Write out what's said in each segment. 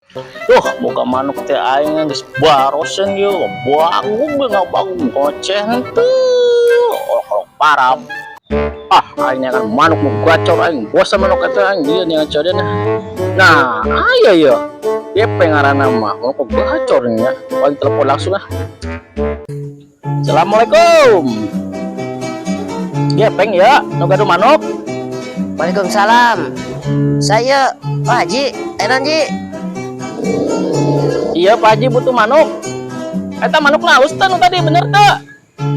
Tuh, boga manuk teh aing geus barosen ieu, bangun ngabangun ngoceh henteu. Olok-olok parab. Ah, aing kan manuk nu gacor aing, bosan manuk eta aing dia nih ngacodeun. Nah, aya ya. Gepe ngaranna mah, manuk gacor nya. Paling telepon langsung lah. Assalamualaikum. Gepeng ya, nu gaduh manuk. Waalaikumsalam. Saya Pak Haji, enak Ji. Iya, Pak Haji butuh manuk. Eta manukna alus teh nu tadi bener teu?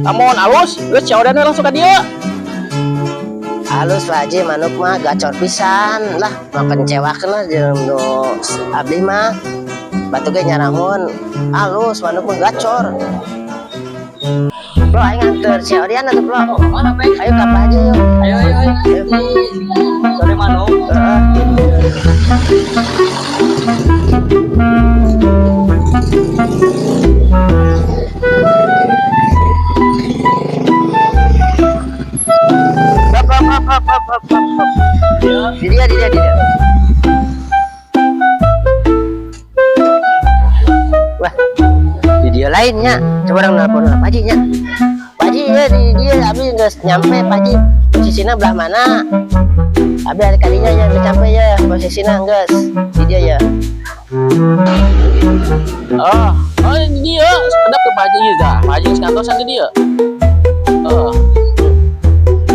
Lamun alus, geus COD langsung ka dieu. Halus Pak Haji, manuk mah gacor pisan lah, makan kecewakeun lah jeung nu abdi mah. Batu ge nyaramun, halus manuk mah gacor. Bro, aing nganter COD-an atuh, Bro. Mana, Peng? Ayo ka Pak Haji yuk. Ayo, ayo, ayo. Sore manuk. Heeh. Hop, hop, hop, hop, hop, hop, hop. Di dia, di dia, di dia. Wah, di dia lainnya. Coba orang nelpon lah, Pak Haji nya. Pak Haji ya di dia, abi geus nyampe Pak Haji. Posisinya belah mana? Abi hari kalinya ya geus nyampe ya, posisinya geus di dia ya. Oh, oh di dia, sekedap ke Pak Haji ieu tah. Pak Haji geus ngantosan di dia. Oh.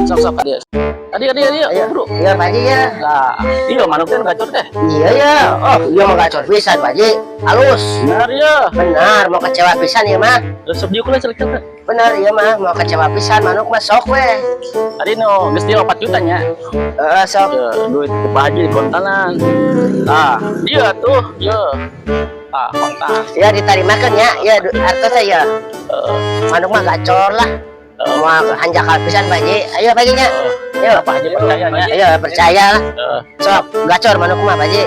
Sok sok ka dieu. Tadi tadi tadi, Ayo, bro. Ya Pak Haji ya. Nah, iya manuk teh gacor teh. Iya ya. Oh, iya mah gacor pisan Pak Haji. Halus. Benar ya. Benar, mau kecewa pisan ya mah. Resep dieu kula celik teh. Benar iya mah, mau kecewa pisan manuk mah sok weh. Tadi nu geus dia 4 juta nya. Heeh, sok. Ya, duit ke Pak Haji di kontanan. Nah, dia tuh, ya. Ah, kontan. Ya ditarimakeun ya, ya hartos ya. Manuk mah gacor lah. Mau hanjakal pisan Pak Haji. Ayo Pak Haji nya. Ayo. Pak Haji percaya nya. Ayo percaya lah. Sok gacor manuk mah Pak Haji.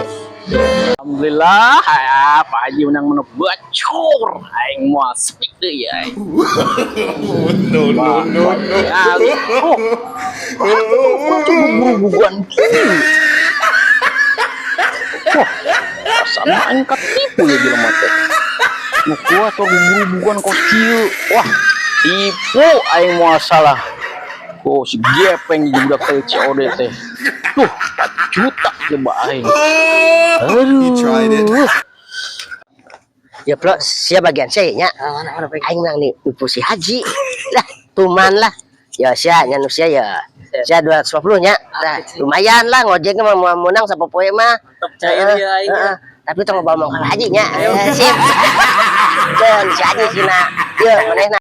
Alhamdulillah, ya, Pak Haji menang manuk gacor. Aing moal sepi deui ya. Aing. No, no, no, no. Ya, oh. Buru-buruan kieu. Wah, rasana aing katipu ya jelema teh. Nu kuat kok buru-buruan kos kieu. Wah, tipu aing moal salah. Oh, si gepeng di budak teh COD teh. Tuh, 4 juta coba aing. He tried it. Aduh. Ya bro, siap bagian saya nya. Mana mana, Peng? Aing menang nih nipu si Haji. Lah, tuman lah. Ya sia nya nu sia ya. Sia 250 nya. Nah, lumayan lah ngojek mah mau menang sapopoe mah. Percaya Heeh, dia aing. heeh. Tapi tong ngomong ka Haji nya. Sip. Dan si Haji sina. Yeuh, manehna.